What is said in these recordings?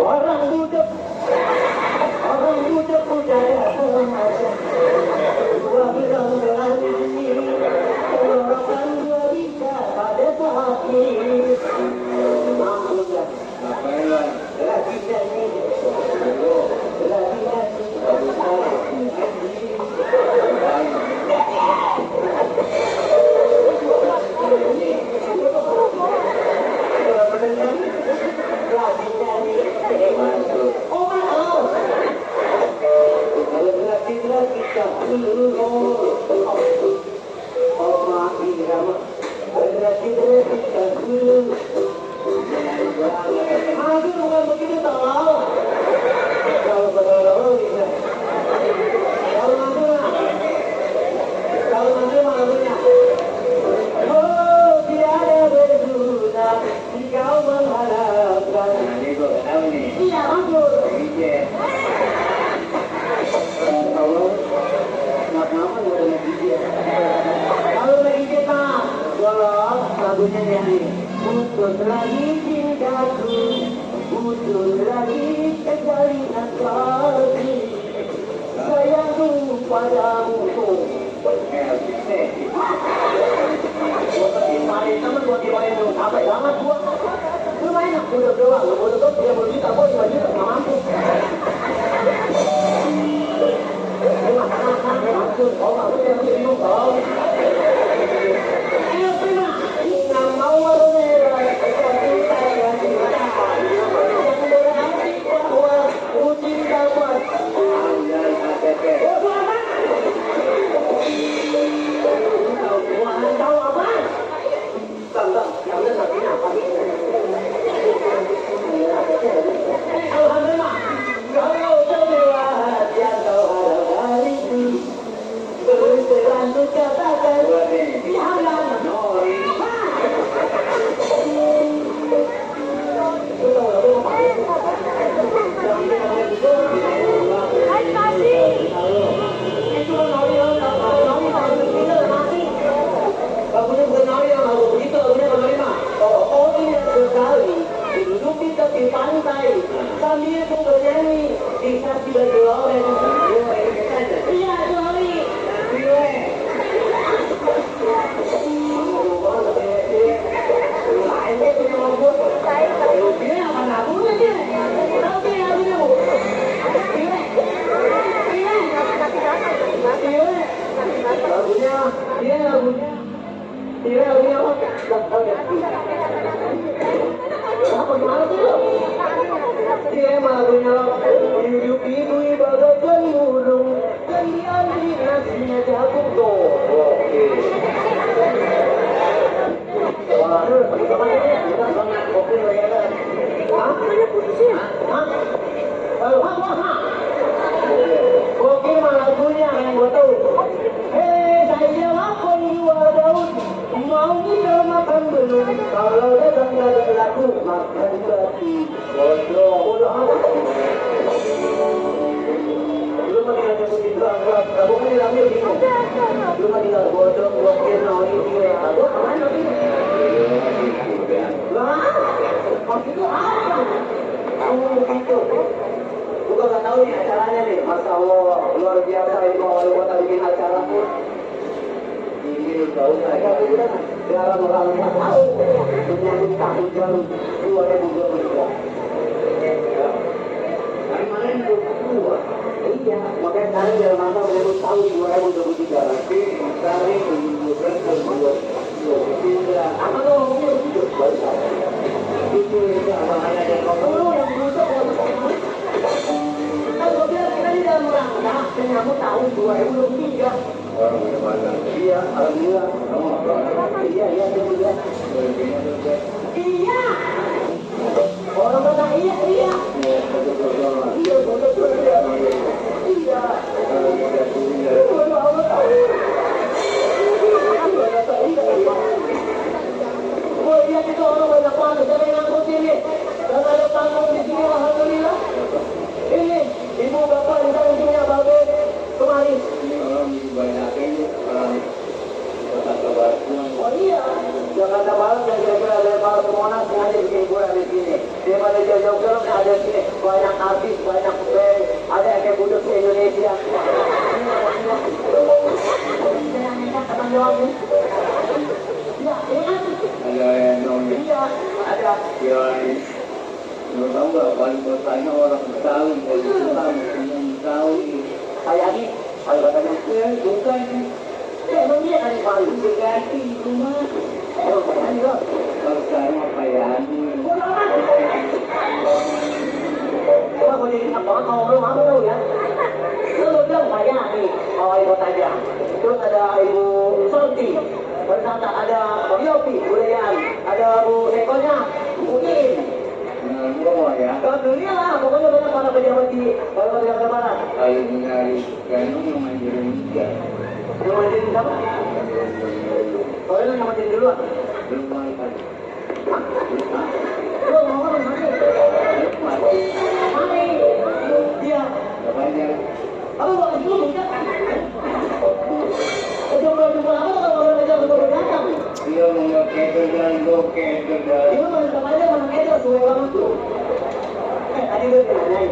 orang budak budaya dua bilang dengan ini orang dua bisa pada saat ini maksudnya lagi jadi butuh lagi cintaku, butuh lagi kejalinan kasih sayangku padamu. Gua ketimpain temen, gua timpain dulu capek banget gua. Lu main aku udah doang, lu udah 30 juta, gua 5 juta gak mampu. Lu makan, maksud, oh maksud yang bingung dong. Ayo prima, yang mau warungnya Jakarta Barat dan kira-kira dari Monas sengaja bikin hiburan di sini. Daripada jauh-jauh film ada di sini. banyak artis, banyak band, ada yang kayak budok di Indonesia. Teman jawabnya. Ya, ingat. Ada yang namanya. Iya, ada. Ya, menurut tahu nggak wali kotanya orang Betawi, dari Betawi, yang Betawi. Kayak ini, kalau katanya, Bukan. emang dia kan paling Diganti rumah. emang kayak ini loh. Kalau sekarang apa ya? Wah, kalau jadi apa kalau lu mau tahu ya? Lu bilang kayak nih, wali kota aja. Terus ada Ibu Santi, berkata ada Bang Yopi, Budayaan, ada Bu Sekonya, Bu In. Semua ya. Kalau dunia lah, pokoknya banyak para pejabat di Jakarta Barat. Kalau nyari Ganu yang mandirin juga. Yang mandirin siapa? Oh, itu yang mandirin duluan. Belum makan. Lu mau apa mandi? Mandi. Dia. Banyak. Apa mau lagi lu bukan? Jumlah apa kalau orang aja baru datang? Dia mau kedodan, kedodan. Dia mana sama aja mana aja sesuai banget tuh. Tadi udah nanyain.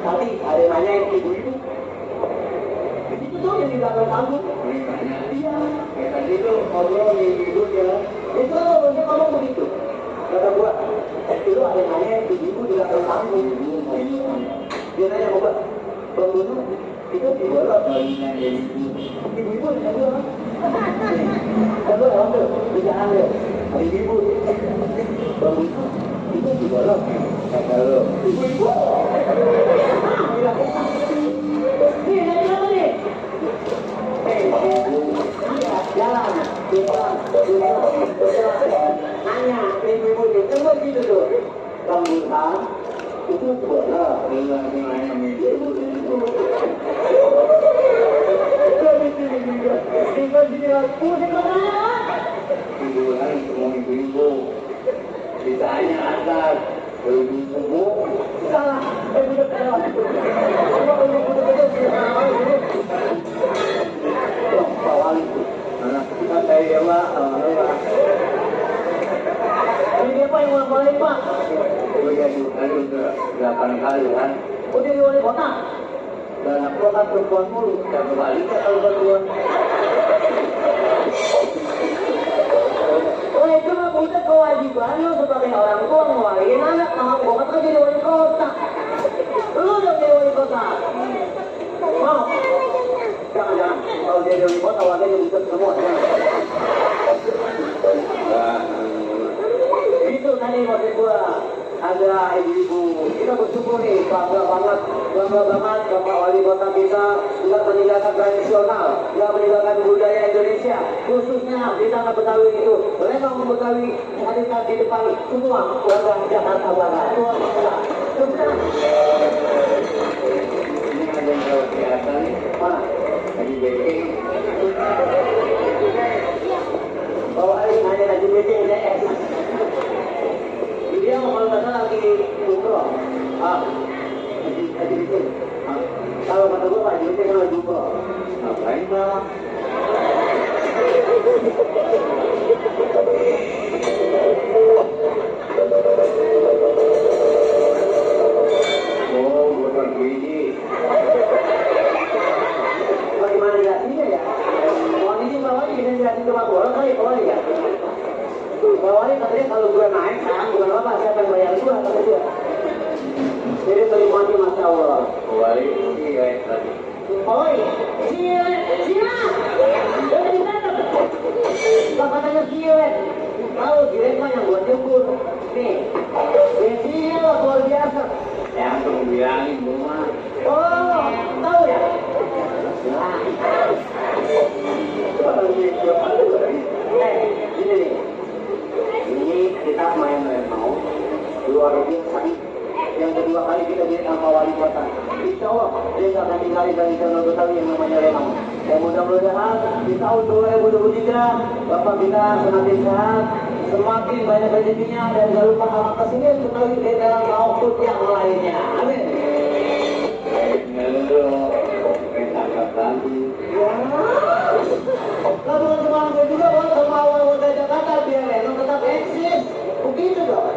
Tadi ada nanyain ibu-ibu. Itu tuh yang di belakang panggung. Iya. Kayak tadi tuh ngobrol nih ibu ya. Itu kan dia ngomong begitu. Kata gua, dulu ada nanyain ibu-ibu di belakang panggung. Dia nanya sama gua, Bang Dono, itu di bawah Bayinya dari ibu. ibu-ibu di sana. Kalau orang tuh di jalan deh, ada ibu. Bang Dono, itu di bawah. Kata lo. Ibu-ibu. Nih, dari mana nih? Jalan, nanya, ibu-ibu itu kan gitu tuh. Bang Burhan, itu bola. Bilang gimana nih? Tiduran semua ibu-ibu. Ditanya atas. Ibu-ibu. Salah, Anak kita saya Pak. ini apa yang ulang balik Pak? Gue jadi tadi udah 8 kali kan. Udah di wali kota? Dan aku akan perempuan mulu. Dan kebaliknya kalau perempuan. Oh itu mah udah kewajiban lu sebagai orang tua ngewaliin anak mau banget kan jadi wali kota. Lu udah jadi wali kota. Mau? Jangan. Kalau jadi wali kota warganya bisa semua. Itu tadi maksud gua. Ada ibu-ibu, kita bersyukur nih, bangga banget Bapak Wali Kota kita nggak meninggalkan tradisional, nggak meninggalkan budaya Indonesia, khususnya di tanah Betawi itu. Memang Betawi hadirkan di depan semua warga Jakarta Barat. Ini ada yang kalau kelihatan Mana? lagi baking. Bawa air hanya lagi meeting DS. Dia mau kalau nggak salah lagi umroh. Lagi meeting. Kalau kata gua Pak Jum'at kan lagi umroh. Ngapain Pak? Oh, bukan biji. Bagaimana jelasinnya ya? Uang ini bawahnya bisa jelasin ke Pak Bola kali bawahnya ya? Bawahnya katanya kalau gue naik sekarang bukan apa siapa yang bayar gue kata dia. Jadi menikmati Masya Allah. Wali ini guys tadi. Oi, siap. Jadi mana? Lah katanya siap. Tahu siap mah yang buat jemput. Nih, siap luar biasa. Yang tuh bilangin rumah. Oh, tahu ya? Nah. Gini nih. Ini kita main mau luar biasa. Yang kedua kali kita jadi sama wali kota. Insya Allah dia nggak akan tinggalin dari channel Betawi yang namanya Remang. Dan mudah-mudahan di tahun 2023 Bapak kita semakin sehat, semakin banyak rezekinya dan jangan lupa amal kesini Betawi dalam maupun yang lainnya. Amin. Halo, kita lagi. Ya. Lah bukan cuma gue juga, bukan sama warga Jakarta biar Remang tetap eksis. Begitu dong.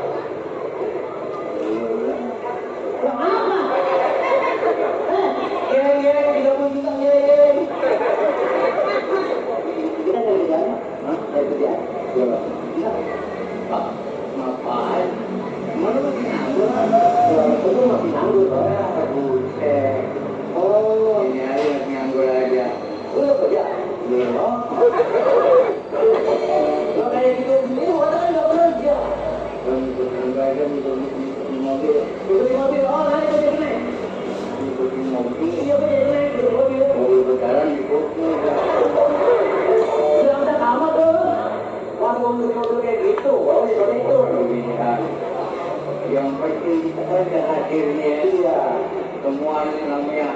Itu masih nganggur, buset. Oh, Ini aja nganggur aja. lu udah kerja? Belum. Lo kayak gitu sendiri, kan nggak kerja. Enggak ada di mobil. Itu di mobil, oh naik kerja naik. Di mobil. Iya kerja naik, di mobil. Mobil berjalan di kota. Udah udah amat tuh. Wah, mobil kayak gitu, oh seperti itu. Yang penting kita pada akhirnya Iya. semua ini namanya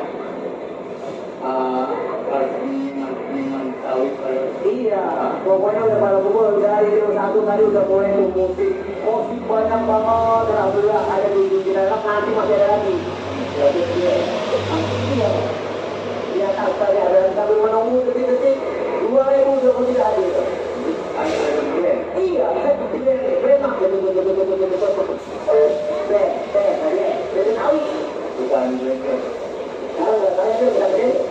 seniman sawit pada Iya, pokoknya udah pada pukul dari satu tadi udah mulai tuh musik banyak banget. Alhamdulillah ada di kita nanti masih ada lagi. Iya, iya tak saja ada sambil menunggu detik-detik 2000 sudah tidak hadir. ada brand. Iya, saya memang betul. Saya tahu. Bukan brand. Kalau nggak saya tuh